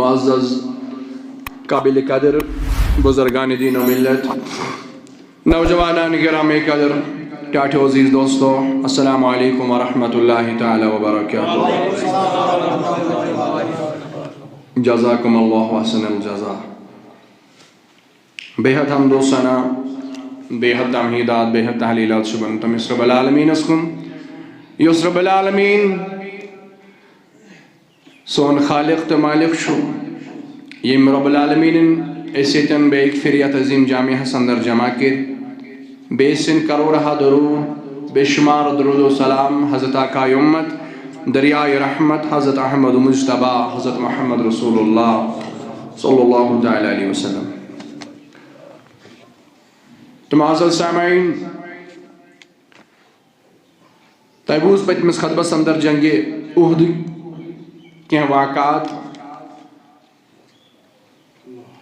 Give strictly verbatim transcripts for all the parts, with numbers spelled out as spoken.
معزز، قابل قدر بزرگان دین و ملت، نوجوانان گرامی قدر، ٹاٹھو عزیز دوستو، السلام علیکم ورحمۃ اللہ تعالی وبرکاتہ۔ جزاکم اللہ احسن الجزا۔ بے حد حمد و ثنا، بے حد تمہیدات، بے حد تحلیلات چھِ بنان تٔمِس رب العالمینس کُن، یُس رب العالمین سون خالق تہٕ مالک چھُ، ییٚمۍ رب العالمینن أسۍ ییٚتٮ۪ن بیٚیہِ اکہِ پھِرِ یتھ عظیم جامعس اندر جمع کٔرۍ، بیٚیہِ سٕنٛدۍ کرورہا درود، بے شمار درود و سلام حضرت آقای امت، دریائے رحمت حضرت احمد مجتبی، حضرت محمد رسول اللہ صلی اللہ تعالی علیہ وسلم۔ تہٕ معزز سامعین، تۄہہِ بوٗز پٔتمِس خطبس اندر جنگِ احدٕکۍ کینٛہہ واقعات۔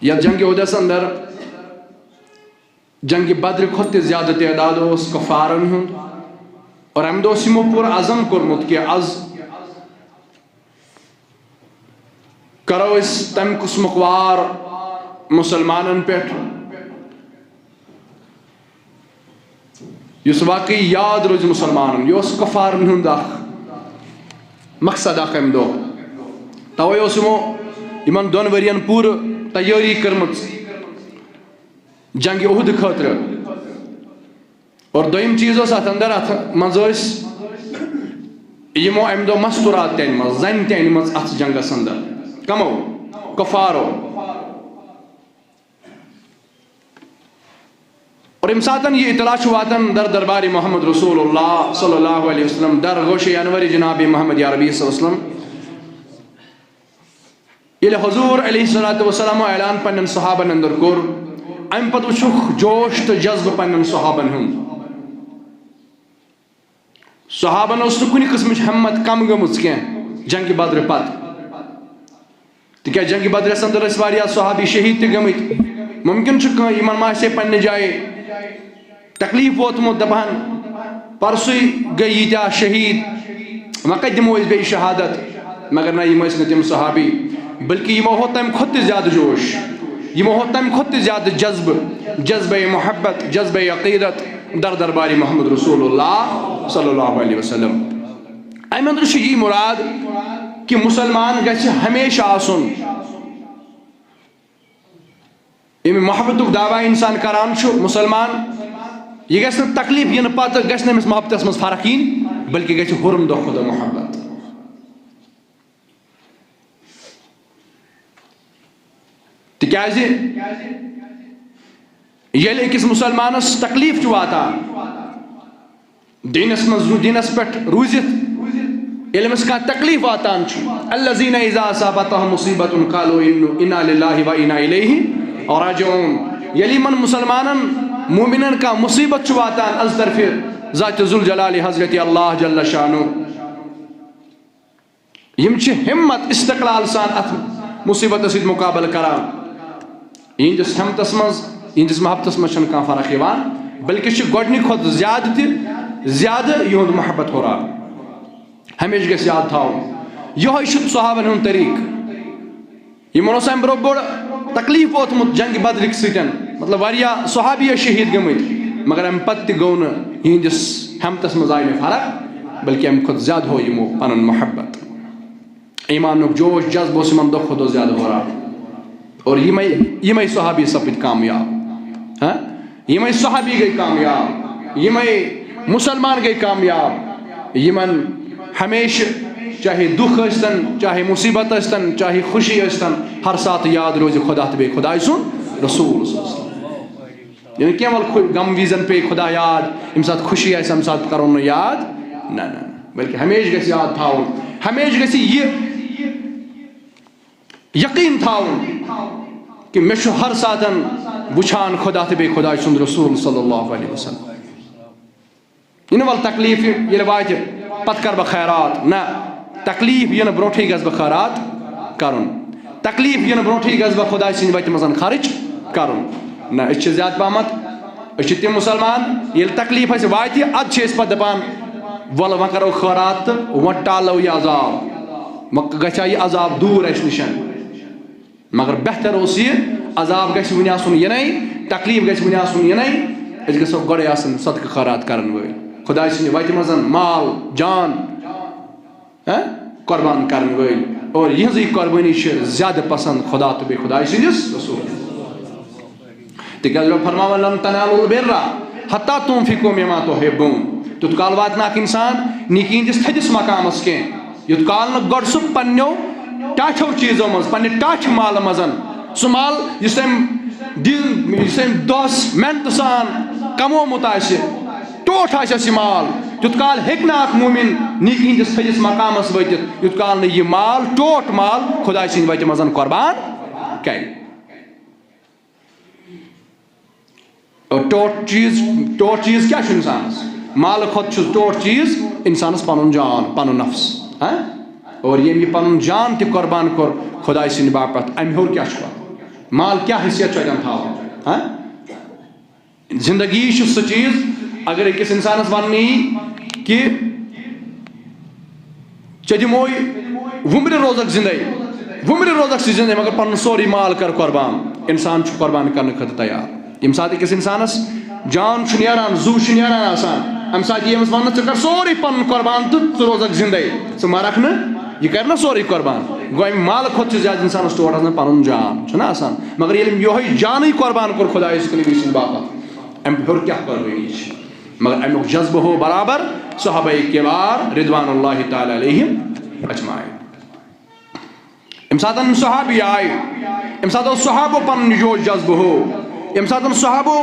یتھ جنگِ احدس اندر جنگِ بدرِ کھۄتہٕ تہِ زیادٕ تعداد اوس کفارن ہُنٛد، اور امہِ دۄہ اوس یِمو پوٗرٕ عزم کوٚرمُت کہِ از کرو أسۍ تمہِ قٕسمُک وار مُسلمانن پٮ۪ٹھ، یُس واقعی یاد روزِ مُسلمانن۔ یہِ اوس کفارن ہُنٛد اکھ مقصد اکھ امہِ دۄہ۔ توے اوس یِمو یِمن دۄن ؤرین پوٗرٕ تیٲری کٔرمٕژ جنگِ احد خٲطرٕ۔ اور دوٚیِم چیٖز اوس اَتھ اندر، اَتھ منٛز ٲسۍ یِمو اَمہِ دۄہ مستوٗرات تہِ اَنِمَژٕ، زَنہِ تہِ اَنِمَژٕ اَتھ جنگَس اندر۔ کَمو؟ کفارو۔ اور ییٚمہِ ساتَن یہِ اطلاع چھُ واتان در دربارِ محمد رسول اللہ صلی اللہ علیہ وسلم، در گوشِ انور جناب محمد عربی صلی اللہ علیہ وسلم، ییٚلہِ حضور علیہ الصلوۃ والسلام اعلان پننٮ۪ن صحابن اندر کوٚر، امہِ پتہٕ وٕچھُکھ جوش تہٕ جذبہٕ پننٮ۪ن صحابن ہُنٛد۔ صحابن اوس نہٕ کُنہِ قٕسمٕچ ہمت کم گٔمٕژ کینٛہہ جنگِ بدرٕ پتہٕ، تِکیازِ جنگِ بدرس اندر ٲسۍ واریاہ صحابی شہید تہِ گٔمٕتۍ۔ ممکن چھُ کانٛہہ یِمن ما آسہِ ہے پننہِ جایہِ تکلیف ووتمُت، دپان، پرسُے گٔے ییٖتیٛاہ شہید، وۄنۍ کتہِ دِمو أسۍ بیٚیہِ شہادت؟ مگر نہ، یِم ٲسۍ نہٕ تِم صحابی، بلکہِ یِمو ہوو تمہِ کھۄتہٕ تہِ زیادٕ جوش، یِمو ہوو تمہِ کھۄتہٕ تہِ زیادٕ جذبہٕ، جذبہ محبت، جذبہ عقیدت در دربارِ محمد رسول اللہ صلی اللہ علیہ وسلم۔ امہِ اندرٕ چھُ یی مراد کہِ مُسلمان گژھِ ہمیشہِ آسُن، ییٚمہِ محبتُک دعویٰ انسان کران چھُ مُسلمان، یہِ گژھِ نہٕ تکلیف یِنہٕ پتہٕ گژھِ نہٕ أمِس محبتس منٛز فرق یِنۍ، بلکہِ گژھِ ہُرُن دۄہ کھۄتہٕ دۄہ محبت۔ تِکیازِ ییٚلہِ أکِس مُسلمانس تکلیف چھُ واتان، دیٖنس منٛز رو-، دیٖنس پٮ۪ٹھ روٗزِتھ ییٚلہِ أمِس کانٛہہ تکلیف واتان چھُ، الذین اذا اصابتہم مصیبۃ قالوا ان-، انا للہ و انا الیہ راجعون، ییٚلہِ یِمن مُسلمانن، مومنن کانٛہہ مُصیبت چھُ واتان از طرفِ ذاتِ ذوالجلال حضرت اللہ جل شانہ، یِم چھِ ہمت استقلال سان اتھ مصیبتس سۭتۍ مقابلہٕ کران۔ یِہنٛدِس ہمتس منٛز، یِہنٛدِس محبتس منٛز چھنہٕ کانٛہہ فرق یِوان، بلکہِ چھِ گۄڈنِکہِ کھۄتہٕ زیادٕ تہِ زیادٕ یِہُنٛد محبت ہُران۔ ہمیشہِ گژھِ یاد تھاوُن، یِہوٚے چھُ صحابن ہُنٛد طریٖقہٕ۔ یِمن اوس امہِ برونٛہہ بوٚڑ تکلیف ووتمُت جنگِ بدرٕکۍ سۭتۍ، مطلب، واریاہ صحابی ٲسۍ شہید گٔمٕتۍ، مگر امہِ پتہٕ تہِ گوٚو نہٕ یِہنٛدِس ہمتس منٛز آیہِ نہٕ فرق، بلکہِ امہِ کھۄتہٕ زیادٕ ہوو یِمو پنُن محبت۔ ایمانُک جوش جذبہٕ اوس یِمن دۄہ کھۄتہٕ دۄہ زیادٕ ہُران۔ اور یِمے، یِمے صحابی سپٕدۍ کامیاب۔ ہاں؟ یِمے صحابی گٔے کامیاب، یِمے مُسلمان گٔے کامیاب، یِمن ہمیشہِ، چاہے دُکھ ٲسۍتن، چاہے مُصیبت ٲسۍتن، چاہے خوشی ٲسۍتن، ہر ساتہٕ یاد روزِ خدا تہٕ بیٚیہِ خداے سُنٛد رسول صلی اللہ علیہ وسلم۔ یعنی کینٛہہ وَل خو-، غم وِزن پیٚیہِ خدا یاد، ییٚمہِ ساتہٕ خوشی آسہِ، تَمہِ ساتہٕ کرو نہٕ یاد، نہ، نہ، نہ۔ بلکہِ ہمیشہِ گژھِ یاد تھاوُن، ہمیشہِ گژھِ یہِ یقین تھاوُن کہِ مےٚ چھُ ہر ساتن وٕچھان خدا تہٕ بیٚیہِ خداے سُنٛد رسول صلی اللہ علیہ وسلم۔ یِنہٕ وَل تکلیف ییٚلہِ واتہِ، پتہٕ کرٕ بہٕ خیرات۔ نہ، تکلیف یِنہٕ برونٛٹھٕے گژھٕ بہٕ خیرات کرُن۔ تکلیف یِنہٕ برونٛٹھٕے گژھٕ بہٕ خداے سٕنٛدِ وتہِ منٛز خرٕچ کرُن۔ نہ، أسۍ چھِ زیادٕ پہمتھ، أسۍ چھِ تِم مُسلمان، ییٚلہِ تکلیف اَسہِ واتہِ، اَدٕ چھِ أسۍ پتہٕ دَپان، وَلہٕ وۄنۍ کرو خٲرات تہٕ وۄنۍ ٹالو یہِ عذاب، وۄنۍ گژھِ ہا یہِ عذاب دوٗر اَسہِ نِش۔ مگر بہتر اوس یہِ، عذاب گژھِ وُنہِ آسُن یِنَے، تکلیٖف گژھِ وُنہِ آسُن یِنَے، أسۍ گژھو گۄڈَے آسٕنۍ صدقہٕ خٲرات کَرَن وٲلۍ، خۄداے سٕنٛدِ وَتہِ منٛز مال، جان، ہہ، قربان کَرَن وٲلۍ۔ اور یِہٕنٛزٕے قربٲنی چھِ زیادٕ پسنٛد خۄدا تہٕ بیٚیہِ خۄداے سٕنٛدِس رسول۔ تِکیٛازِ رۄب فرماوان، "لن تنالوا البر حتى تنفقوا مما تحبون۔" تیُتھ کال واتہِ نہٕ اکھ انسان نیکی ہٕنٛدِس تھٔدِس مقامس کینٛہہ، یوٚت کال نہٕ گۄڈٕ سُہ پننیو ٹاٹھیو چیٖزو منٛز، پننہِ ٹاٹھہِ مالہٕ منٛز، سُہ مال یُس تٔمۍ دِل، یُس تٔمۍ دۄہس محنتہٕ سان کمومُت آسہِ، ٹوٹھ آسٮ۪س یہِ مال، تیُتھ کال ہیٚکہِ نہٕ اکھ مومِن نیکی ہٕنٛدِس تھٔدِس مقامس وٲتِتھ، یوٚت کال نہٕ یہِ مال، ٹوٹھ مال، خۄداے سٕنٛدِ وتہِ منٛز قربان کرِ۔ اور ٹوٹھ چیٖز، ٹوٹھ چیٖز کیٛاہ چھُ اِنسانَس؟ مالہٕ کھۄتہٕ چھُ ٹوٹھ چیٖز اِنسانَس پَنُن جان، پَنُن نفس۔ ہاں؟ اور ییٚمۍ یہِ پَنُن جان تہِ قربان کوٚر خۄداے سٕنٛدِ باپَتھ، اَمہِ ہیوٚر کیٛاہ چھُ پَتہٕ؟ مال کیٛاہ حیثیت چھُ اَتٮ۪ن تھاوان؟ ہاں؟ زندگی چھُ سُہ چیٖز، اگر أکِس اِنسانَس وَننہٕ یی کہِ ژےٚ دِموے وُمرِ روزکھ زِندَے، وُمرِ روزکھ ژٕ زِندَے، مگر پَنُن سورُے مال کر قربان۔ اِنسان چھُ قربان کرنہٕ خٲطرٕ تیار۔ ییٚمہِ ساتہٕ أکِس اِنسانَس جان چھُ نیران، زُو چھُ نیران آسان، اَمہِ ساتہٕ یی أمِس وَننہٕ، "ژٕ کر سورُے پَنُن قربان تہٕ ژٕ روزکھ زِندَے، ژٕ مَرَکھ نہٕ، یہِ کَرِ نہ سورُے قربان۔" گوٚو، اَمہِ مالہٕ کھۄتہٕ چھُ زیادٕ اِنسانَس ٹوٹھ آسان پَنُن جان، چھُنہ آسان؟ مگر ییٚلہِ أمۍ یِہوٚے جانٕے قربان کوٚر خۄدایَس کُن نبی سٕنٛدِ باپَتھ، اَمہِ ہیوٚر کیٛاہ قربٲنی چھِ؟ مگر اَمیُک جذبہٕ ہو برابر صحابہ کرام رضوان اللہ تعالیٰ علیہم اجمعین۔ اَمہِ ساتہٕ صحابی آے، اَمہِ ساتہٕ اوس صحابو پَنُن یہِ جوش جذبہٕ ہو، اَمہِ ساتہٕ صحابو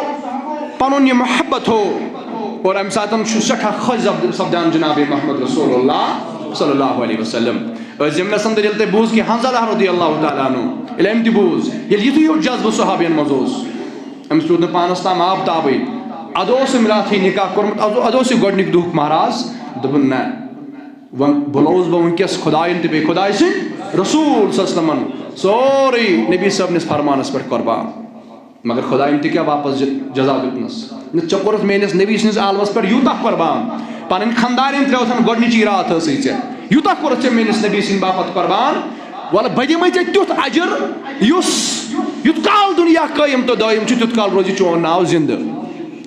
پَنُن یہِ محبت ہو، اور اَمہِ ساتہٕ چھُ سٮ۪ٹھاہ خۄش سپد-، سپدان جناب محمد رسول اللہ صلی اللہ علیہ وسلم۔ أتھۍ ضمنَس اندر ییٚلہِ تۄہہِ بوٗز کہِ حنظلہ رضی اللہ تعالیٰ عنہ، ییٚلہِ أمۍ تہِ بوٗز، ییٚلہِ یِتھُے ہیوٗ جذبہٕ صحابین منٛز اوس، أمِس روٗد نہٕ پانَس تام آب تابٕے۔ اَدٕ اوس أمۍ راتھٕے نِکاح کوٚرمُت، اَدٕ، اَدٕ اوس یہِ گۄڈٕنیُک دُہُک مہراز۔ دوٚپُن، نہ، وۄنۍ بُلووُس بہٕ وٕنکیٚس خۄدایَن تہٕ بیٚیہِ خۄداے سٕنٛدۍ رسول صلی اللہ علیہ وسلمن سورُے نبی صٲبنِس فرمانَس پٮ۪ٹھ قربان۔ مگر خۄدایَن تہِ کیٛاہ واپس ج-، جزا دیُتنَس؟ نہ، ژےٚ کوٚرُتھ میٲنِس نبی سٕنٛدِس آلوَس پٮ۪ٹھ یوٗتاہ قربان، پَنٕنۍ خاندارٮ۪ن ترٛٲوتھَن گۄڈٕنِچی راتھ ٲسٕے ژےٚ، یوٗتاہ کوٚرُتھ ژےٚ میٲنِس نبی سٕنٛدِ باپتھ قربان، وَلہٕ بہٕ دِمَے ژےٚ تیُتھ اجر، یُس، یُتھ کال دُنیا قٲیِم تہٕ دٲیِم چھُ، تیُتھ کال روزِ چون ناو زِندٕ۔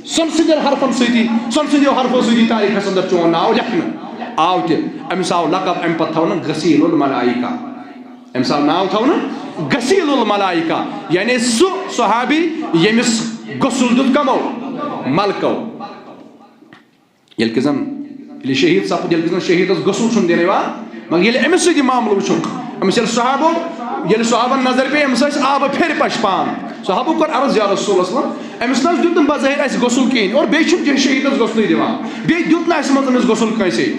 سۄنہٕ سٕنٛدٮ۪ن حرفن سۭتی، سۄنہٕ سٕنٛدیو حرفو سۭتی تاریٖخس اندر چون ناو لیکھنہٕ آو تہِ۔ أمِس آو لقب اَمہِ پتہٕ تھاونہٕ غسیل الملائکہ۔ أمِس آو ناو تھاونہٕ غسیل الملائکہ، یعنی سُہ صحابی ییٚمِس غسل دیُت کمو؟ ملکو۔ ییٚلہِ کہِ زن، ییٚلہِ شہیٖد سپُد، ییٚلہِ کہِ زن شہیٖدس غسل چھُنہٕ دِنہٕ یِوان، مگر ییٚلہِ أمِس سۭتۍ یہِ معاملہٕ وٕچھُکھ، أمِس ییٚلہِ صحابو، ییٚلہِ صحابن نظر پیٚیہِ، أمِس ٲسۍ آبہٕ پھیٚرِ پشپان۔ صحابو کوٚر عرض، یا رسول اللہ، أمِس نہ حظ دیُت نہٕ بظٲہر اَسہِ غسل کِہیٖنۍ، اور بیٚیہِ چھُنہٕ کینٛہہ شہیٖدس غسلٕے دِوان، بیٚیہِ دیُت نہٕ اَسہِ منٛز أمِس غسل کٲنٛسے۔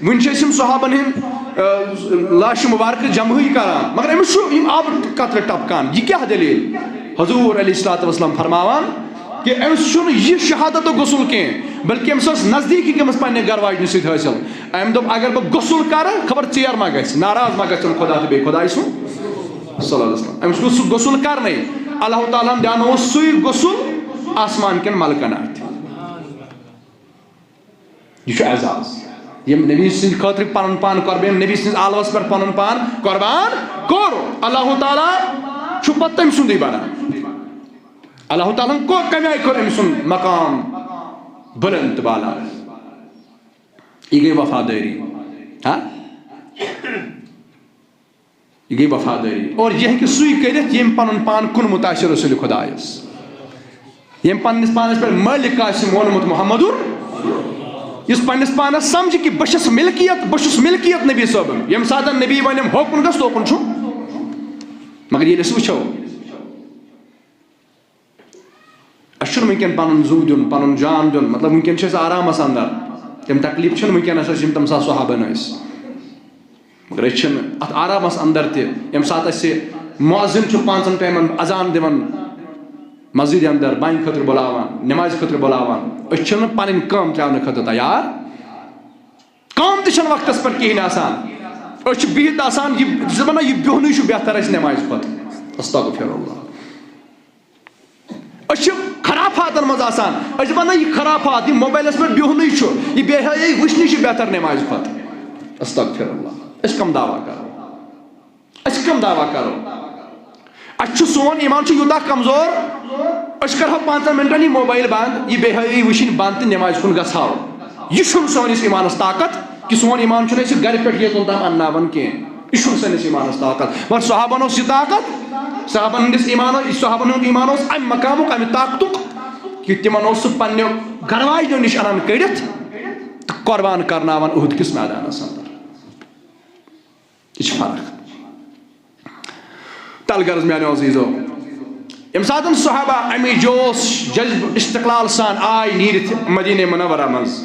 وٕنہِ چھِ أسۍ یِم صحابن ہٕنٛدۍ، آ، لاشہِ مبارکہٕ جمہٕے کران، مگر أمِس چھُ یِم آبہٕ قطرٕ ٹپکان، یہِ کیٛاہ دٔلیٖل؟ حضور علیہ الصلوۃ والسلام فرماوان، کہ أمِس چھُنہٕ یہِ شہادت و غسل کینٛہہ، بلکہ أمِس ٲس نزدیٖکی گٔمٕژ پننہِ گرٕ واجنہِ سۭتۍ حٲصِل۔ أمۍ دوٚپ، اگر بہٕ غسل کرٕ، خبر ژیر ما گژھِ، ناراض ما گژھن خدا تہٕ بیٚیہِ خۄداے سُنٛد صلی اللہ علیہ وسلم۔ أمِس گوٚژھ سُہ غسل کرنَے۔ اللہ تعالیٰ ہن دیٛانووُس سُے غسل آسمان کٮ۪ن ملکن اَتھِ۔ یہِ چھُ اعزاز۔ ییٚمۍ نبی سٕنٛدِ خٲطرٕ پنُن پان قربان، ییٚمۍ نبی سٕنٛدِس آلوَس پٮ۪ٹھ پنُن پان قربان کوٚر، اللہ تعالیٰ چھُ پتہٕ تٔمۍ سُنٛدُے بنان۔ اللہ تعالیٰ ہن کوٚر، کَمہِ آیہِ کوٚر أمۍ سُنٛد مقام بُلند تہٕ بالا؟ یہِ گٔے وفادٲری۔ ہاں؟ یہِ گٔے وفادٲری۔ اور یہِ ہیٚکہِ سُے کٔرِتھ، ییٚمۍ پنُن پان کُنمُت آسہِ رسول خۄدایس، ییٚمۍ پننِس پانس پٮ۪ٹھ مٲلِک آسہِ ووٚنمُت محمدُر، یُس پننِس پانس سمجھِ کہِ بہٕ چھَس ملکیت، بہٕ چھُس ملکیت نبی صٲبُن۔ ییٚمہِ ساتہٕ نبی ونٮ۪م، ہوکُن گژھ، توکُن چھُ۔ مگر ییٚلہِ أسۍ وٕچھو، اَسہِ چھُنہٕ وٕنکیٚن پَنُن زُو دیُن، پَنُن جان دیُن، مطلب، وٕنکیٚن چھِ أسۍ آرامَس اَندَر۔ تِم تکلیٖف چھِنہٕ وٕنکیٚنَس اَسہِ، یِم تَمہِ ساتہٕ صحابَن ٲسۍ۔ مگر أسۍ چھِنہٕ اَتھ آرامَس اَندَر تہِ، ییٚمہِ ساتہٕ اَسہِ مُعَذِّن چھُ پانٛژَن ٹایمَن اَذان دِوان، مسجدِ اَندَر بانہِ خٲطرٕ بُلاوان، نٮ۪مازِ خٲطرٕ بُلاوان، أسۍ چھِنہٕ پَنٕنۍ کٲم ترٛاونہٕ خٲطرٕ تیار۔ کٲم تہِ چھَنہٕ وقتَس پٮ۪ٹھ کِہیٖنۍ آسان۔ أسۍ چھِ بِہِتھ آسان، یہِ زِ وَنان، یہِ بِہُنٕے چھُ بہتر اَسہِ نٮ۪مازِ کھۄتہٕ۔ استغفر اللہ۔ أسۍ چھِ خرافاتن منٛز آسان، أسۍ چھِ ونان، یہِ خرافات، یہِ موبایلس پٮ۪ٹھ بِہُنٕے چھُ، یہِ بے حیٲیی وٕچھنٕے چھُ بہتر نٮ۪مازِ کھۄتہٕ۔ استغفر اللہ۔ أسۍ کم دعویٰ کرو؟ أسۍ کم دعویٰ کرو؟ اَسہِ چھُ، سون ایمان چھُ یوٗتاہ کمزور، أسۍ کرہو پانٛژن منٹن یہِ موبایل بنٛد، یہِ بے حیٲیی وٕچھِنۍ بنٛد تہٕ نٮ۪مازِ کُن گژھو۔ یہِ چھُنہٕ سٲنِس ایمانس طاقت کہِ سون ایمان چھُنہٕ اَسہِ گرِ پٮ۪ٹھ ییٖژ تام انناوان کینٛہہ۔ یہِ چھُنہٕ سٲنِس ایمانس طاقت۔ مگر صحابن اوس یہِ طاقت، صحابن ہٕنٛدِس ایمانس، صحابن ہُنٛد ایمان اوس امہِ مقامُک، امہِ طاقتُک، کہِ تِمن اوس سُہ پننیو گرواجنیو نِش انان کٔڑِتھ تہٕ قربان کرناوان اُحد کِس میدانس اندر۔ یہِ چھِ فرق۔ تَلہٕ غرض میانیو عزیزو، ییٚمہِ ساتَن صحابہ اَمہِ جوش، جذب، استقلال سان آے نیٖرِتھ مدینہ منورہ منٛز،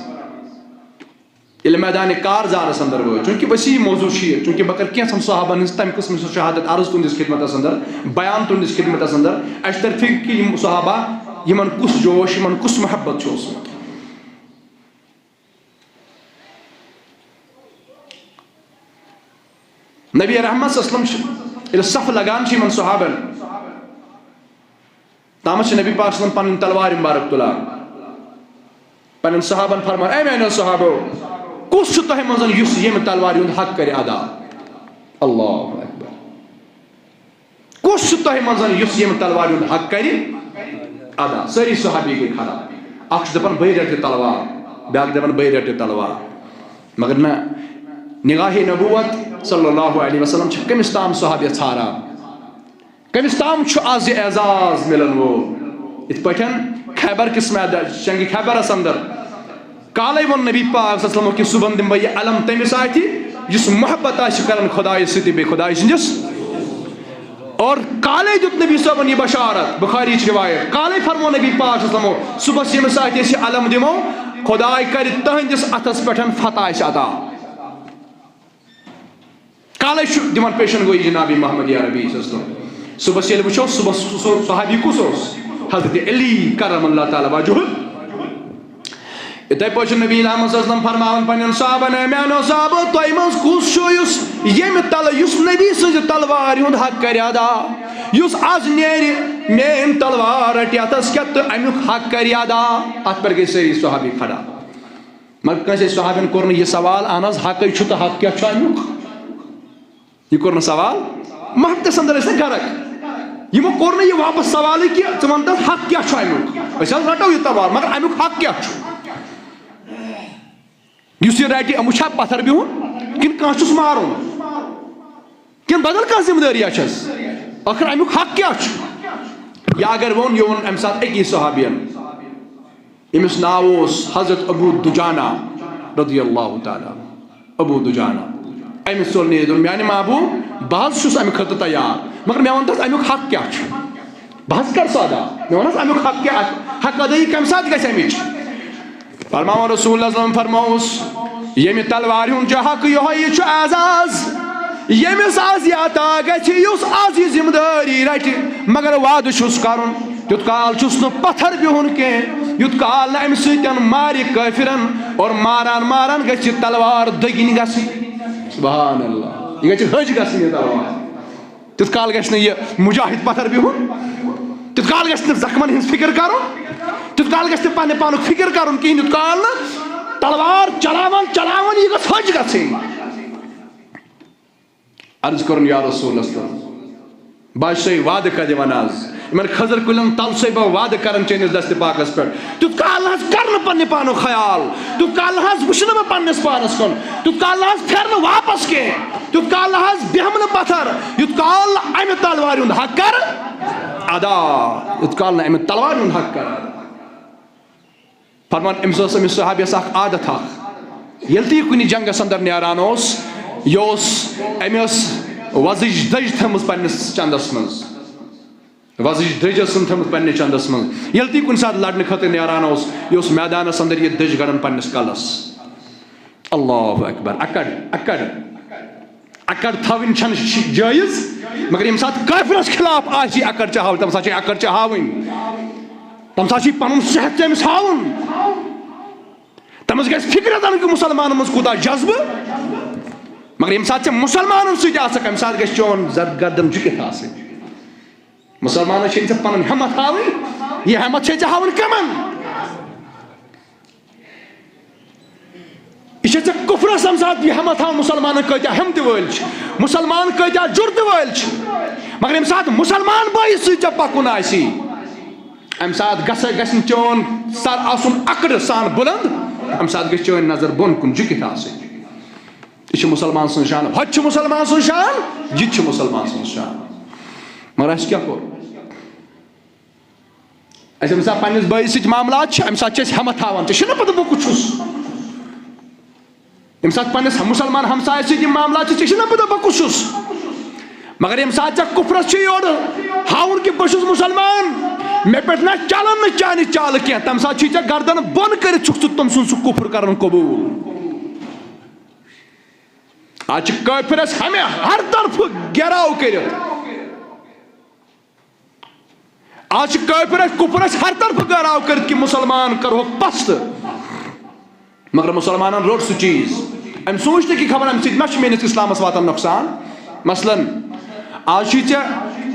ییٚلہِ میدانِ کارزارَس اندر وٲتۍ، چوٗنٛکہِ وسیع موضوع چھُ یہِ، چوٗنٛکہِ بہٕ کَرٕ کینٛژھن صحابن ہٕنٛز تَمہِ قٕسمٕچ شہادت عرض تُہٕنٛدِس خدمتَس اندر، بیان تُہٕنٛدِس خدمتَس اندر، اَسہِ تَرِ فِکرِ کہِ یِم صحابہ، یِمن کُس جوش، یِمن کُس محبت چھُ اوسمُت۔ نبی رحمت صلی اللہ علیہ وسلم چھِ، ییٚلہِ صف لگان چھِ یِمن صحابن، تامَتھ چھِ نبی پاک صلی اللہ علیہ وسلم پنٕنۍ تلوارِ مبارک تُلان، پنٕنٮ۪ن صحابن فرمان، "اے میانیو صحابو، کُس چھُ تۄہہِ منٛز یُس ییٚمہِ تلوارِ ہُنٛد حق کرِ ادا؟" اللہ اکبر۔ کُس چھُ تۄہہِ منٛز یُس ییٚمہِ تلوارِ ہُنٛد حق کرِ ادا؟ سٲری صحابی گٔے کھڑا۔ اکھ چھُ دپان، "بٕے رٹہٕ تلوار"، بیاکھ دپان، "بٕے رٹہٕ تلوار"۔ مگر نہ، نگاہِ نبوت صلی اللہ علیہ وسلم چھِ کٔمِس تام صحابیہ ژھاران، کٔمِس تام چھُ آز یہِ اعزاز مِلن وول۔ یِتھ پٲٹھۍ خیبر کِس میدان، جنگِ خیبرس اندر کالے ووٚن نبی پاک صلی اللہ علیہ وسلم کہِ صبحن دِمہٕ بہٕ یہِ علم تٔمِس اَتھِ، یُس محبت آسہِ کران خدایہِ سۭتۍ تہٕ بیٚیہِ خدایہِ سٕنٛدِس۔ اور کالے دیُت نبی صٲبن یہِ بشارت، بخاری چھِ روایت، کالے فرموو نبی پاک صلی اللہ علیہ وسلمو، صبحس ییٚمِس اَتھِ أسۍ یہِ علم دِمو، خداے کرِ تٕہنٛدِس اَتھس پٮ۪ٹھ فتح آسہِ عطا۔ کالے چھُ دِوان پیشن گویی جناب محمد عربی صلی اللہ علیہ وسلم۔ صبحس ییٚلہِ وٕچھو، صبحس سُہ صحابی کُس اوس؟ حضرت علی کرم اللہ تعالیٰ وجہہ۔ یِتھے پٲٹھۍ چھُ نبی احمد صلی اللہ علیہ وسلم فرماوان پننٮ۪ن صحابن، "اے میانیو صحابو، تۄہہِ منٛز کُس چھُ یُس ییٚمہِ تلہٕ، یُس نبی سٕنٛزِ تلوارِ ہُنٛد حق کرِ ادا، یُس از نیرِ میٲنۍ تلوار رٹہِ اتھس کٮ۪تھ تہٕ امیُک حق کرِ ادا؟" اتھ پٮ۪ٹھ گٔے سٲری صحابی کھڑا۔ مگر کٲنٛسہِ صحابین کوٚر نہٕ یہِ سوال، اہن حظ، حقٕے چھُ تہٕ حق کیٛاہ چھُ امیُک؟ یہِ کوٚر نہٕ سوال۔ محبتس اندر ٲسۍ نہٕ غرق۔ یِمو کوٚر نہٕ یہِ واپس سوالٕے کہِ ژٕ وَن تہٕ حق کیٛاہ چھُ امیُک؟ أسۍ حظ رٹو یہِ تلوار، مگر امیُک حق کیٛاہ چھُ؟ یُس یہِ رٹہِ، أمِس چھا پتھر بِہُن کِنہٕ کٲنٛسہِ چھُس مارُن؟ کِنہٕ بدل کانٛہہ ذمہٕ دٲری چھَس؟ ٲخر امیُک حق کیٛاہ چھُ؟ یا اگر ووٚن، یہِ ووٚن امہِ ساتہٕ أکی صحابین، ییٚمِس ناو اوس حضرت ابو دجانہ رضی اللہ تعالیٰ عنہ۔ ابو دجانہ، أمِس ژوٚل نیٖرِتھ، دوٚپ، "میانہِ محبوب، بہٕ حظ چھُس امہِ خٲطرٕ تیار، مگر مےٚ وَن تہٕ حظ، امیُک حق کیٛاہ چھُ؟ بہٕ حظ کَرٕ سُہ ادا، مےٚ وَن حظ، امیُک حق کیٛاہ؟ حق ادٲیی کَمہِ ساتہٕ گژھِ امِچ؟" فرماوان رسول اللہ صلی اللہ علیہ وسلم فرمووُس، ییٚمہِ تلوارِ ہُنٛد چھُ حق یِہوٚے، یہِ چھُ اعزاز۔ ییٚمِس از یہِ عطا گژھِ، یُس از یہِ ذمہٕ دٲری رٹہِ، مگر وعدٕ چھُس کرُن، تیُتھ کال چھُس نہٕ پتھر بِہُن کینٛہہ، یُتھ کال نہٕ امہِ سۭتۍ مارِ کٲفرن اور ماران ماران گژھِ یہِ تلوار دٔگِنۍ گژھٕنۍ۔ سبحان اللہ، یہِ گژھِ ۂج گژھٕنۍ یہِ تلوار۔ تیُتھ کال گژھِ نہٕ یہِ مجاہد پتھر بِہُن، تیُتھ کال گژھِ نہٕ زخمن ہٕنٛز فکر کرُن، تیُتھ کال گژھِ نہٕ پننہِ پانُک فکر کرُن کِہیٖنۍ، یُتھ کال نہٕ تلوار چلاوان چلاوان یہِ گژھِ ۂج گژھٕنۍ۔ عرض کرُن، یا رسول اللہ، بہٕ حظ چھُسے وعدٕ کَرِ دِوان از۔ یِمن خٔزٕر کُلٮ۪ن تل چھُسے بہٕ وعدٕ کران چٲنِس دستِ پاکس پٮ۪ٹھ۔ تیُتھ کال نہٕ حظ کرٕ نہٕ پننہِ پانُک خیال، تیُتھ کال نہٕ حظ وٕچھٕ نہٕ بہٕ پننِس پانس کُن، تیُتھ کال نہٕ حظ پھیرٕ نہٕ واپس کینٛہہ، تیُتھ کال نہٕ حظ بیٚہمہٕ نہٕ پتھر، یُتھ کال نہٕ امہِ تلوارِ ہُنٛد حق کرٕ ادا، یُتھ کال نہٕ امہِ تلوارِ ہُنٛد حق کرٕ ادا۔ فرمان، أمِس ٲس أمِس صحابیَس اکھ عادت اکھ، ییٚلہِ تہِ یہِ کُنہِ جنگس اندر نیران اوس، یہِ اوس، أمۍ ٲس وۄزٕج دٔج تھٲومٕژ پننِس چندس منٛز، وۄزٕج دٔج ٲسٕن تھٲومٕژ پننِس چندس منٛز۔ ییٚلہِ تہِ یہِ کُنہِ ساتہٕ لڑنہٕ خٲطرٕ نیران اوس، یہِ اوس میدانس اندر یہِ دٔج گڑان پننِس کلس۔ اللہ اکبر، اکڑ، اکڑ۔ اکڑ تھاوٕنۍ چھَنہٕ شِ-، جٲیِز، مگر ییٚمہِ ساتہٕ کٲفرَس خلاف آسہِ یہِ اکڑ چاہاوٕنۍ، تَمہِ ساتہٕ چھِ یہِ اکڑ چاہاوٕنۍ۔ تَمہِ ساتہٕ چھِ یہِ پَنُن صحت تٔمِس ہاوُن۔ تٔمِس گژھِ فِکرِ تَرُن کہِ مُسلمانَن منٛز کوٗتاہ جذبہٕ۔ مگر ییٚمہِ ساتہٕ ژےٚ مُسلمانَن سۭتۍ آسَکھ، اَمہِ ساتہٕ گژھِ چون زر-، گردن جُکِتھ آسٕنۍ۔ مُسلمانَس چھےٚ ژےٚ پَنٕنۍ ہمت ہاوٕنۍ، یہِ ہمت چھےٚ ژےٚ ہاوٕنۍ کَمَن؟ یہِ چھےٚ ژےٚ کُفرس تَمہِ ساتہٕ یہِ ہمت ہاوان، مُسلمانن کۭتیاہ ہمتہٕ وٲلۍ چھِ، مُسلمان کۭتیاہ جُرتہٕ وٲلۍ چھِ۔ مگر ییٚمہِ ساتہٕ مُسلمان بٲیِس سۭتۍ ژےٚ پَکُن آسی، اَمہِ ساتہٕ گژھِ، گژھِ نہٕ چون سر آسُن اکڑٕ سان بُلند، اَمہِ ساتہٕ گژھِ چٲنۍ نظر بۄن کُن جُکِتھ آسٕنۍ۔ یہِ چھِ مُسلمان سٕنٛز شان، ہۄتہِ چھِ مُسلمان سٕنٛز شان، یہِ تہِ چھِ مُسلمان سٕنٛز شان۔ مگر اَسہِ کیٛاہ کوٚر؟ اَسہِ ییٚمہِ ساتہٕ پنٛنِس بٲیِس سۭتۍ معاملات چھِ، اَمہِ ساتہٕ چھِ أسۍ ہٮ۪متھ ہاوان، ژےٚ چھُنہ پَتہ بہٕ کُس چھُس؟ ییٚمہِ ساتہٕ پنٛنِس مُسلمان ہمسایَس سۭتۍ یِم معاملات چھِ، ژےٚ چھُنہ پَتہ بہٕ کُس چھُس؟ مگر ییٚمہِ ساتہٕ ژےٚ کُفرَس چھُ یورٕ ہاوُن کہِ بہٕ چھُس مُسلمان، مےٚ پٮ۪ٹھ نہ چَلَن نہٕ چانہِ چالہٕ کینٛہہ، تَمہِ ساتہٕ چھُے ژےٚ گردن بۄن کٔرِتھ، چھُکھ ژٕ تٔمۍ سُنٛد سُہ کُفر کَرُن قبوٗل۔ آز چھِ کٲفِر اَسہِ ہمے ہر طرفہٕ گیراو کٔرِتھ۔ آز چھِ کٲفِر اَسہِ، کُفر اَسہِ ہر طرفہٕ گیراو کٔرِتھ کہِ مُسلمان کَرہوکھ پَستہٕ۔ مگر مُسلمانَن روٚٹ سُہ چیٖز۔ أمۍ سوٗنٛچ نہٕ کہِ خبر اَمہِ سۭتۍ ما چھُ میٛٲنِس اِسلامَس واتان نۄقصان۔ مثلاً، آز چھُے ژےٚ،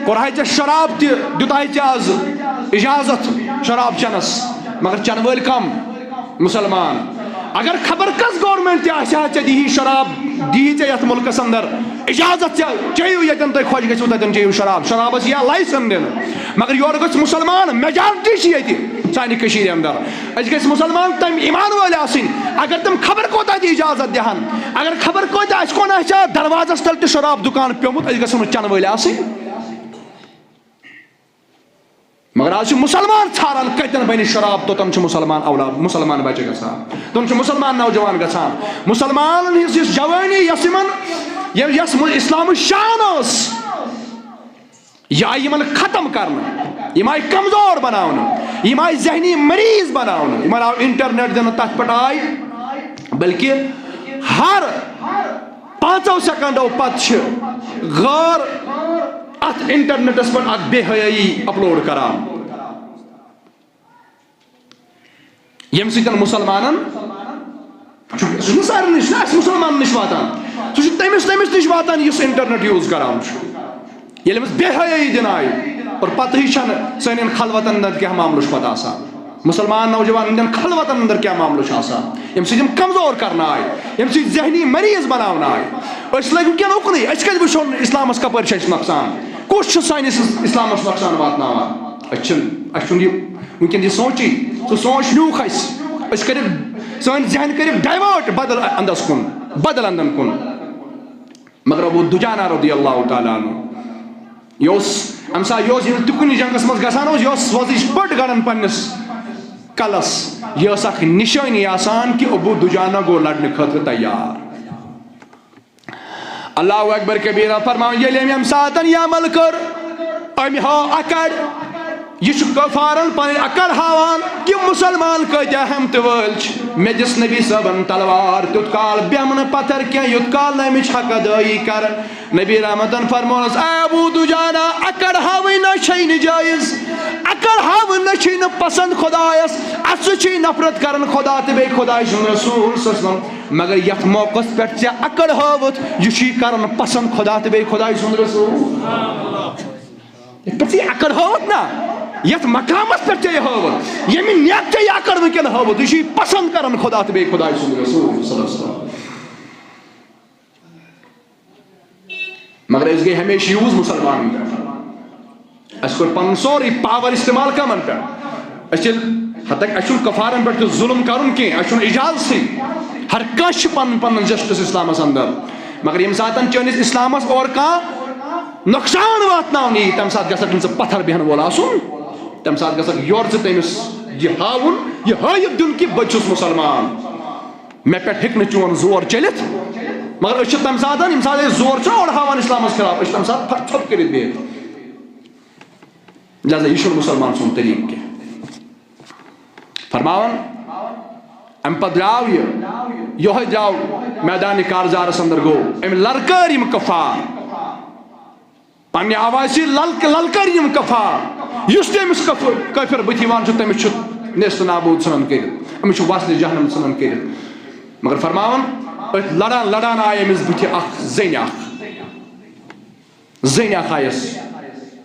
کوٚرہاے ژےٚ شراب تہِ، دیُتہاے ژےٚ آز اِجازت شراب چٮ۪نَس، مگر چٮ۪نہٕ وٲلۍ کَم؟ مُسلمان۔ اگر خبر کس گورنمنٹ تہِ آسہِ ہا، ژےٚ دِہی شراب، دِہی ژےٚ یتھ مُلکس اندر اجازت، ژےٚ چیٚیِو یتٮ۪ن تۄہہِ خۄش گژھِو تتٮ۪ن چیٚیِو شراب، شرابس یی ہا لایسن دِنہٕ۔ مگر یورٕ گٔژھ مُسلمان، میجارٹی چھِ ییٚتہِ سانہِ کٔشیٖرِ اندر۔ أسۍ گٔژھۍ مُسلمان تمہِ ایمان وٲلۍ آسٕنۍ، اگر تِم خبر کوتاہ تہِ اجازت دِہن، اگر خبر کوتاہ، اسہِ کون آسہِ ہا دروازس تل تہِ شراب دُکان پیومُت، أسۍ گژھو نہٕ چٮ۪نہٕ وٲلۍ آسٕنۍ۔ مگر آز چھِ مُسلمان ژھاران، کتٮ۪ن بنہِ شراب، توٚتن چھُ مُسلمان اولاد، مُسلمان بچہِ گژھان، توٚتن چھُ مُسلمان نوجوان گژھان۔ مُسلمانن ہٕنٛز یُس جوٲنی، یۄس یِمن، یۄس مُ-، اسلامٕچ شان ٲس، یہِ آیہِ یِمن ختم کرنہٕ، یِم آیہِ کمزور بناونہٕ، یِم آیہِ ذہنی مریض بناونہٕ، یِمن آو انٹرنیٹ دِنہٕ، تتھ پٮ۪ٹھ آے، بلکہِ ہر پانٛژو سیکنڈو پتہٕ چھِ غٲر اتھ انٹرنیٹس پٮ۪ٹھ اکھ بے حیٲیی اپلوڈ کران، ییٚمہِ سۭتۍ مُسلمانن چھُ، سُہ چھُنہٕ سارنٕے، سُہ چھُنہٕ اَسہِ مُسلمانن نِش واتان، سُہ چھُ تٔمِس، تٔمِس نِش واتان یُس انٹرنیٹ یوٗز کران چھُ۔ ییٚلہِ أمِس بے حیٲیی دِنہٕ آیہِ، اور پتہٕ ہٕے چھَنہٕ سانٮ۪ن خلوتن اندر کیٛاہ معاملہٕ چھُ پتہٕ آسان، مُسلمان نوجوان ہٕنٛدٮ۪ن خلوتن اندر کیٛاہ معاملہٕ چھُ آسان، ییٚمہِ سۭتۍ یِم کمزور کرنہٕ آیہِ، ییٚمہِ سۭتۍ ذہنی مریض بناونہٕ آیہِ۔ أسۍ لٔگۍ وٕنکٮ۪ن اُکنُے، أسۍ کتہِ وٕچھو نہٕ اسلامس کپٲرۍ چھُ اَسہِ نۄقصان، کُس چھُ سٲنِس اسلامس نۄقصان واتناوان؟ أسۍ چھِنہٕ، اَسہِ چھُنہٕ یہِ وٕنکٮ۪ن یہِ سونٛچی، سُہ سونٛچ نیوٗکھ اَسہِ، أسۍ کٔرِکھ، سٲنۍ ذہن کٔرِکھ ڈایوٲٹ بدل اندس کُن، بدل اندن کُن۔ مگر ابو دجانہ رضی اللہ تعالیٰ عنہ، یہِ اوس، اَمہِ ساتہٕ یہِ اوس، ییٚلہِ تہِ کُنہِ جنگس منٛز گژھان اوس، یہِ اوس سوزٕج پٔٹ گڑان پننِس کلس۔ یہِ ٲس اکھ نشٲنی آسان کہِ ابو دجانہ گوٚو لڑنہٕ خٲطرٕ تیار۔ اللہ اکبر کبیرہ فرماوان، ییٚلہِ أمۍ ییٚمہِ ساتہٕ یہِ عمل کٔر، أمۍ ہٲو اکڑ۔ یہِ چھُ کفارن پنٕنۍ اکڑ ہاوان کہِ مُسلمان کۭتیاہ ہمتہٕ وٲلۍ چھِ۔ مےٚ دِژ نبی صٲبن تلوار، تیُتھ کال بیہمہٕ نہٕ پتھر کینٛہہ، یوٚت کال نہٕ امِچ حق ادٲیی کرن۔ نبی رحمتن فرمونس، اے ابو دجانہ، اکڑ ہاوٕنۍ نہ چھے نہٕ جٲیز، اکڑ ہاوٕنۍ نہ چھے نہٕ پسند خدایس، اتھ سۭتۍ چھے نفرت کران خدا تہٕ بیٚیہِ خدایہِ سُنٛد رسول صلی اللہ علیہ وسلم۔ مگر یتھ موقعس پٮ۪ٹھ ژےٚ اکڑ ہٲوٕتھ، یہِ چھُے کران پسند خدا تہٕ بیٚیہِ خدایہِ سُنٛد رسول۔ یتھ پٮ۪ٹھ ژےٚ یہِ اکڑ ہٲوٕتھ نا، یتھ مقامس پٮ۪ٹھ ژےٚ یہِ ہٲوٕتھ، ییٚمہِ نیتہٕ ژےٚ یہِ اکڑ وٕنکٮ۪ن ہٲوٕتھ، یہِ چھُے پسند کران خدا تہٕ بیٚیہِ خدایہِ سُنٛد رسول صلی اللہ علیہ وسلم۔ مگر أسۍ گٔے ہمیشہِ یوٗز مُسلمانن پٮ۪ٹھ۔ اَسہِ کوٚر پنُن سورُے پاور استعمال کمن پٮ۪ٹھ؟ أسۍ چھِ، حتیٰ کہ اَسہِ چھُنہٕ کفارن پٮ۪ٹھ تہِ ظلم کرُن کینٛہہ، اَسہِ چھُنہٕ اجازتھٕے۔ ہر کانٛہہ چھُ پنُن پنُن جسٹس اسلامس اندر۔ مگر ییٚمہِ ساتہٕ چٲنِس اسلامس اورٕ کانٛہہ نۄقصان واتناونہٕ یی، تمہِ ساتہٕ گژھکھ نہٕ ژٕ پتھر بیہن وول آسُن۔ تمہِ ساتہٕ گژھکھ یورٕ ژٕ تٔمِس یہِ ہاوُن، یہِ ہٲوِتھ دیُن کہِ بہٕ تہِ چھُس مُسلمان۔ مےٚ پٮ۪ٹھ ہیٚکہِ نہٕ چون زور چٔلِتھ۔ مگر أسۍ چھِ تَمہِ ساتہٕ، ییٚمہِ ساتہٕ أسۍ زور چھِ اورٕ ہاوان اِسلامَس خلاف، أسۍ چھِ تَمہِ ساتہٕ پھَ-، ژھۄپہٕ کٔرِتھ بِہِتھ۔ لہذا یہِ چھُنہٕ مُسلمان سُنٛد طریٖقہٕ کینٛہہ۔ فرماوان، اَمہِ پَتہٕ درٛاو یہِ، یِہوٚے درٛاو میدانِ کارزارَس اندر، گوٚو أمۍ لَرکٲرۍ یِم کفار۔ پننہِ آوازِ سۭتۍ للک-، للکٲرۍ یِم کفار، یُس تہِ أمِس کف-، کٲفر بٕتھِ یِوان چھُ، تٔمِس چھُ نیست نابود ژھٕنان کٔرِتھ، أمِس چھُ وَس نِش جہنم ژھٕنان کٔرِتھ۔ مگر فرماوان، أتھۍ لڑان لڑان آیہِ أمِس بٕتھِ اکھ زٔنۍ اکھ، زٔنۍ اکھ آیس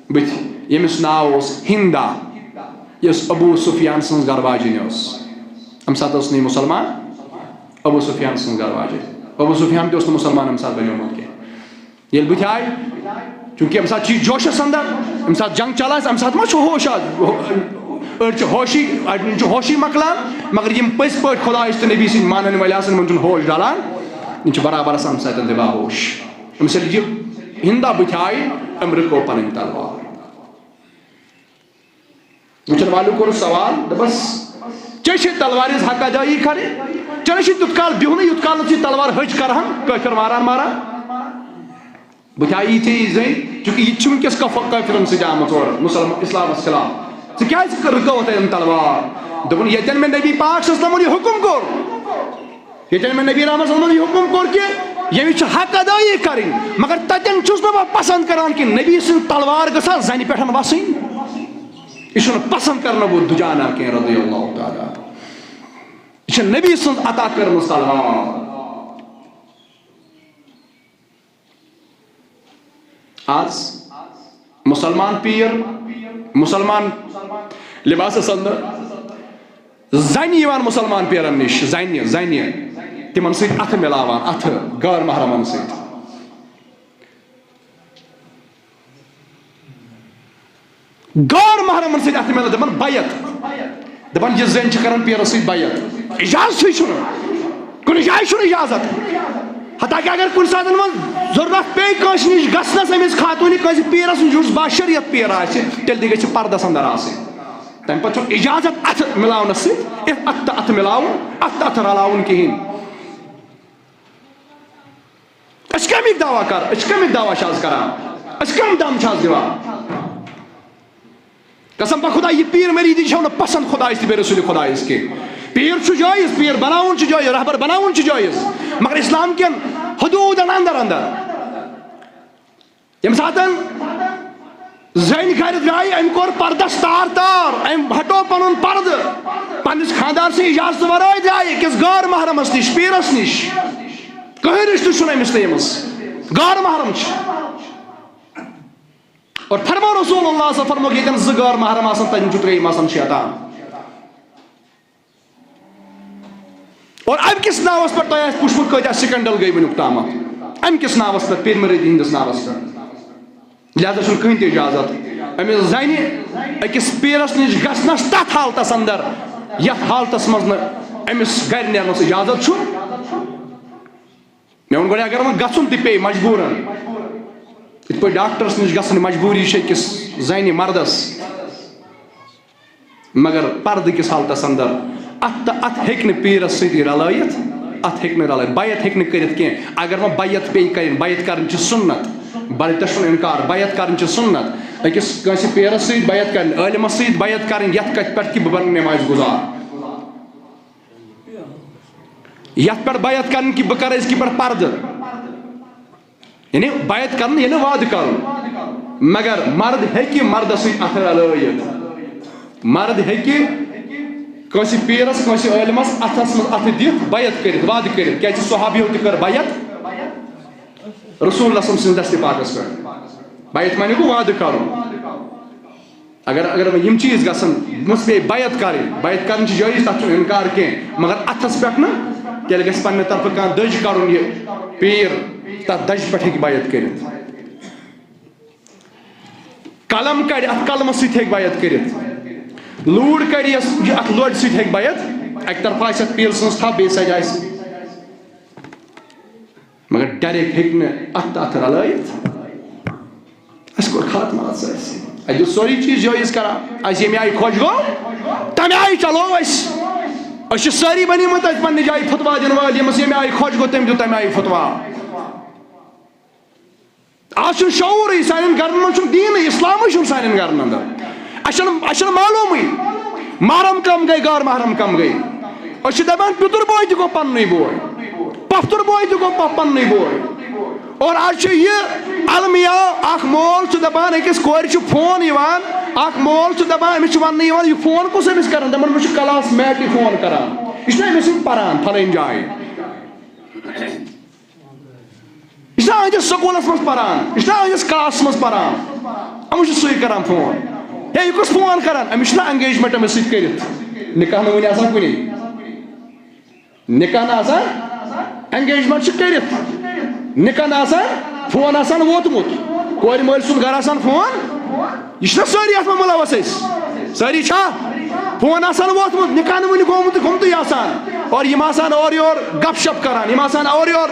بٕتھِ، ییٚمِس ناو اوس ہندا، یۄس ابو سفیان سٕنٛز گرٕ واجِنۍ ٲس۔ اَمہِ ساتہٕ ٲس نہٕ یہِ مُسلمان، ابو سفیان سٕنٛز گرٕ واجِنۍ۔ ابو سفیان تہِ اوس نہٕ مُسلمان اَمہِ ساتہٕ بنیومُت کینٛہہ۔ ییٚلہِ بٕتھِ آیہِ، چونکہ ییٚمہِ ساتہٕ چھُ یہِ جوشس اندر، ییٚمہِ ساتہٕ جنگ چلان آسہِ، اَمہِ ساتہٕ ما چھُ ہوش آز؟ أڑۍ چھِ ہوشی، اَڑٮ۪ن چھُ ہوشی مۄکلان، مگر یِم پٔزۍ پٲٹھۍ خۄدایَس تہٕ نبی سٕنٛدۍ مانن وٲلۍ آسن، یِمن چھُنہٕ ہوش ڈلان، یِم چھِ برابر آسان اَمہِ ساتہٕ تہِ باہوش۔ أمۍ سۭتۍ یہِ ہندا بٕتھِ آیہِ، أمۍ رُکٲو پنٕنۍ تلوار۔ وٕچھن والٮ۪و کوٚرُس سوال، دوٚپُس، "ژےٚ چھے تلوارِ ہٕنٛز حق ادٲیی کرٕنۍ؟ ژےٚ نہ چھُے تیُتھ کال بِہُنٕے، یُتھ کال نہٕ ژٕ یہِ تلوار ۂج کرہن، کٲفِر ماران ماران۔ بہٕ تہِ آیی ژےٚ یہِ زٔنۍ، چونکہ یہِ تہِ چھُ وٕنکیٚس کف-، کٲفرن سۭتۍ آمُت اورٕ، مُسلم-، اسلامس خلاف۔ ژٕ کیازِ رُکٲوتھ أمۍ تلوار؟" دوٚپُن، "ییٚتٮ۪ن مےٚ نبی پاک صلی اللہ علیہ وسلمن یہِ حُکم کوٚر، ییٚتٮ۪ن مےٚ نبی رحمت صلی اللہ علیہ وسلمن یہِ حُکم کوٚر کہِ ییٚمِس چھِ حق ادٲیی کرٕنۍ، مگر تتٮ۪ن چھُس نہٕ بہٕ پسند کران کہِ نبی سٕنٛز تلوار گٔژھا زنہِ پٮ۪ٹھ وسٕنۍ۔ یہِ چھُنہٕ پسند کران، ابو دجانہ کینٛہہ رضی اللہ تعالیٰ عنہ۔ یہِ چھِ نبی سٕنٛز عطا کٔرمٕژ تلوار۔" آز مسلمان پیر، مسلمان لباسس اندر، زنہِ یِوان مسلمان پیرن نِش، زنہِ، زنہِ، تِمن سۭتۍ اتھٕ مِلاوان، اتھٕ غٲر محرمن سۭتۍ۔ غٲر محرمن سۭتۍ اتھٕ مِلان، دپان بیعت، دپان یہِ زٔنۍ چھِ کران پیرس سۭتۍ بیعت۔ اجازتھٕے چھُنہٕ، کُنہِ جایہِ چھُنہٕ اجازت۔ حتیٰ کہ اگر کُنہِ ساتہٕ وۄنۍ ضروٗرت پیٚیہِ کٲنٛسہِ نِش گژھنس، أمِس خاتوٗنہِ کٲنٛسہِ پیرس نِش، یُس باشریعت پیر آسہِ، تیٚلہِ تہِ گژھِ پردس اندر آسٕنۍ۔ تمہِ پتہٕ چھُنہٕ اجازت اتھٕ مِلاونس سۭتۍ، اتھٕ تہٕ اتھٕ مِلاوُن، اتھٕ تہٕ اتھٕ رلاوُن کِہیٖنۍ۔ أسۍ کَمیُک دعویٰ کر؟ أسۍ کَمیُک دعویٰ چھِ آز کران؟ أسۍ کَم دم چھِ آز دِوان؟ قسم بخدا، یہِ پیٖر مریٖدی چھَو نہٕ پسند خدایس تہٕ بیٚیہِ رسول خدایس کینٛہہ۔ پیٖر چھُ جٲیز، پیٖر بناوُن چھُ جٲیز، رہبر بناوُن چھُ جٲیز، مگر اسلام کٮ۪ن حدوٗدن اندر اندر۔ ییٚمہِ ساتَن زٔنۍ گرِ درٛایہِ، أمۍ کوٚر پردس تار تار، أمۍ ہٹو پنُن پردٕ، پننِس خانٛدار سٕنٛدِ اجازتہٕ ورٲے درٛایہِ أکِس غٲر محرمس نِش، پیٖرس نِش۔ کٕہٕنۍ رشتہٕ چھُنہٕ أمِس تہٕ أمِس، غٲر محرم چھِ۔ اور فرمو رسول اللہ صلی اللہ علیہ وسلم، فرمووُکھ، ییٚتٮ۪ن زٕ غٲر محرم آسن، تَتٮ۪ن چھُ ترٛیٚیِم آسان شیطان۔ اور امہِ کِس ناوس پٮ۪ٹھ تۄہہِ آسہِ وٕچھمُت کۭتیاہ سکینڈل گٔے وٕنیُک تامتھ، امہِ کِس ناوس پٮ۪ٹھ، پیٖر مریٖدی ہٕنٛدِس ناوس پٮ۪ٹھ۔ لہذا چھُنہٕ کٕہٕنۍ تہِ اجازت أمِس زنہِ أکِس پیٖرس نِش گژھنس تتھ حالتس اندر، یتھ حالتس منٛز نہٕ أمِس گرِ نیرنس اجازت چھُ۔ مےٚ ووٚن گۄڈٕ، اگر وۄنۍ گژھُن تہِ پیٚیہِ مجبوٗرن، یِتھ پٲٹھۍ ڈاکٹرس نِش گژھٕنۍ مجبوٗری چھِ أکِس زنہِ مردس، مگر پردٕ کِس حالتس اندر اتھ تہٕ اتھ ہیٚکہِ نہٕ پیٖرس سۭتی رلٲیِتھ، اتھ ہیٚکہِ نہٕ رلٲیِتھ، بیعت ہیٚکہِ نہٕ کٔرِتھ کینٛہہ۔ اگر وۄنۍ بیعت پیٚیہِ کرٕنۍ، بیعت کرٕنۍ چھِ سُنت، بیعتس چھُنہٕ انکار، بیعت کرٕنۍ چھِ سُنت۔ أکِس کٲنٛسہِ پیٖرس سۭتۍ بیعت کرٕنۍ، عٲلمس سۭتۍ بیعت کرٕنۍ، یتھ کتھِ پٮ۪ٹھ کہِ بہٕ بنہٕ نمازِ گُزار۔ یتھ پٮ۪ٹھ بیعت کرٕنۍ کہِ بہٕ کرٕ أزکہِ پٮ۪ٹھ پردٕ۔ یعنی بیعت کرُن، یعنی وعدٕ کرُن۔ مگر مرد ہیٚکہِ مردس سۭتۍ اتھٕ رلٲیِتھ۔ مرد ہیٚکہِ کٲنٛسہِ پیٖرس، کٲنٛسہِ عٲلمس اتھس منٛز اتھٕ دِتھ بیعت کٔرِتھ، وعدٕ کٔرِتھ۔ کیازِ صحابیو تہِ کٔر بیعت رسول اللہ صلی اللہ علیہ وسلم سٕنٛدِس دستِ پاکس پٮ۪ٹھ۔ بیعت معنی گوٚو وعدٕ کرُن۔ اگر، اگر وۄنۍ یِم چیٖز گژھن، مُس بیٚیہِ بیعت کرٕنۍ، بیعت کرٕنۍ چھِ جٲیز، تَتھ چھُنہٕ اِنکار کینٛہہ، مگر اَتھَس پٮ۪ٹھ نہٕ، تیٚلہِ گژھِ پنٛنہِ طرفہٕ کانٛہہ دٔج کَڑُن، یہِ پیٖر تَتھ دَجہِ پٮ۪ٹھ ہیٚکہِ بیعت کٔرِتھ۔ قلم کَڑِ، اَتھ قلمَس سۭتۍ ہیٚکہِ بیعت کٔرِتھ۔ لوٗر کَڑِ یَس، یہِ اَتھ لورِ سۭتۍ ہیٚکہِ بیعت، اَکہِ طرفہٕ آسہِ اَتھ پیٖرٕ سٕنٛز تھپھ، بیٚیہِ سایڈِ آسہِ۔ مگر ڈائریکٹ ہیٚکہِ نہٕ اَتھٕ تہٕ اَتھٕ رلٲیِتھ۔ اَسہِ کوٚر خاتمہٕ اَتھ سۭتۍ۔ اَسہِ دیُت سورُے چیٖز جٲیِز قرار۔ اَسہِ ییٚمہِ آیہِ خۄش گوٚو، تَمہِ آیہِ چلو أسۍ۔ أسۍ چھِ سٲری بنیمٕتۍ اَتہِ پننہِ جایہِ فتوا دِنہٕ وٲلۍ، ییٚمِس ییٚمہِ آیہِ خۄش گوٚو، تٔمۍ دیُت تَمہِ آیہِ فتوا۔ آز چھُنہٕ شعوٗرٕے، سانٮ۪ن گرن منٛز چھُنہٕ دیٖنٕے، اِسلامٕے چھُنہٕ سانٮ۪ن گرن اندر۔ اَسہِ چھُنہٕ، اَسہِ چھُنہٕ معلوٗمٕے۔ محرم کم گٔے، غٲر محرم کم گٔے۔ أسۍ چھِ دپان، پیٚتُر بوے تہِ گوٚو پننُے بوے، پۄپھتُر بوے تہِ گوٚو پۄپھ پننُے بوے۔ اور آز چھُ یہِ المیہ، اکھ مول چھُ دپان، أکِس کورِ چھُ فون یِوان، اکھ مول چھُ دپان، أمِس چھُ وننہٕ یِوان، یہِ فون کُس أمِس کران؟ دپان، مےٚ چھُ کلاس میٹٕے فون کران، یہِ چھُنہ أمِس سۭتۍ پران فلٲنۍ جایہِ۔ یہِ چھُنہ أہٕنٛدِس سکوٗلس منٛز پران، یہِ چھُنہ أہٕنٛدِس کلاسس منٛز پران؟ أمِس چھُ سُے کران فون۔ ہے، یہِ کُس فون کران؟ أمِس چھُنہ انگیجمنٹ أمِس سۭتۍ کٔرِتھ؟ نکاح نہٕ وُنہِ آسان کُنے۔ نکاح نہٕ آسان، انگیجمنٹ چھِ کٔرِتھ۔ نکاح نہٕ آسان، فون آسان ووتمُت۔ کورِ مٲلۍ سُنٛد گرٕ آسان فون، یہِ چھِنہ سٲری اَتھ منٛز مُلوث أسۍ؟ سٲری چھا؟ فون آسان ووتمُت، نِکاح نہٕ وُنہِ گوٚمُت، گوٚمتُے آسان۔ اور یِم آسان اورٕ یور گپ شپ کران، یِم آسان اورٕ یور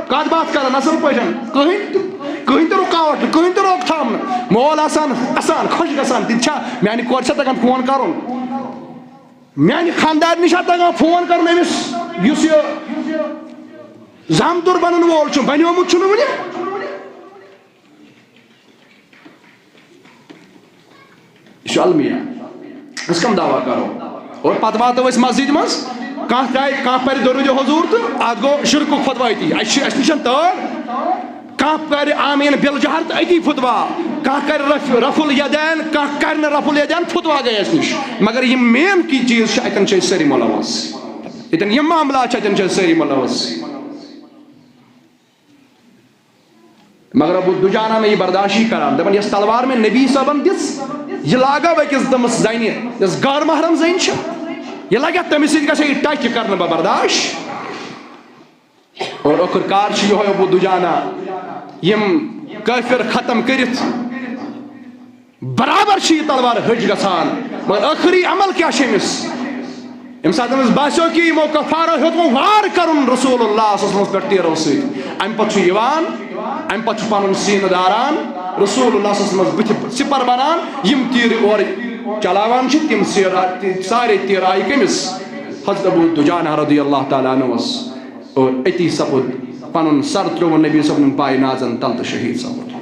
کتھ باتھ کران اصل پٲٹھۍ۔ کٕہٕنۍ تہِ، کٕہٕنۍ تہِ رُکاوٹ نہٕ، کٕہٕنۍ تہِ روک تھام نہٕ۔ مول آسان اَسان، خۄش گژھان، تہِ چھا میانہِ کورِ چھا تگان فون کرُن؟ میانہِ خاندارنہِ چھا تگان فون کرُن أمِس یُس یہِ زامتُر بنن وول چھُ، بنیومُت چھُنہٕ وُنہِ؟ یہِ چھُ المیہ۔ أسۍ کم دعویٰ کرو؟ اور پتہٕ واتو أسۍ مسجد منٛز، کانٛہہ تہِ آیہِ، کانٛہہ پرِ درود حضور تہٕ اتھ گوٚو شرکُک فتویٰ أتی۔ اَسہِ چھِ، اَسہِ نِش تٲر۔ کانٛہہ کرِ آمین بالجہر تہٕ أتی فتویٰ، کانٛہہ کرِ رف-، رفع الیدین، کانٛہہ کرِ نہٕ رفع الیدین، فتویٰ گٔے اَسہِ نِش۔ مگر یِم مین کی چیٖز چھِ، اَتٮ۪ن چھِ أسۍ سٲری مُلوث۔ ییٚتٮ۪ن یِم معاملات چھِ، اَتٮ۪ن چھِ أسۍ سٲری مُلوث۔ مگر ابو دجانہ نہٕ یہِ برداشی کران، دپان، یۄس تلوار مےٚ نبی صٲبن دِژ، یہِ لاگو أکِس دٔمٕژ زنہِ، یۄس غٲر محرم زٔنۍ چھِ، یہِ لگہِ تٔمِس سۭتۍ، گژھِ یہِ ٹچ، یہِ کرنہٕ بہٕ برداش۔ اور ٲخٕر کار چھُ یِہوٚے ابو دجانہ، یِم کٲفر ختم کٔرِتھ برابر چھِ یہِ تلوار ۂج گژھان، مگر ٲخری عمل کیٛاہ چھُ أمِس؟ ییٚمہِ ساتہٕ أمِس باسیو کہِ یِمو کفارو ہیوٚت وۄنۍ وار کرُن رسول اللہ صلی اللہ علیہ وسلمس پٮ۪ٹھ تیرو سۭتۍ، اَمہِ پتہٕ چھُ یِوان، اَمہِ پتہٕ چھُ پنُن سینہٕ داران، رسول اللہ صلی اللہ علیہ وسلمس بٕتھِ سِپر بنان، یِم تیٖرٕ اورٕ چلاوان چھِ، تِم سیرٕ، سارے تیٖرٕ آیہِ کٔمِس؟ حضرت ابو دجانہ رضی اللہ تعالیٰ عنہس۔ اور أتی سپُد پنُن سر ترٛووُن نبی صٲبُن پایہِ نازن تل تہٕ شہید سپُد۔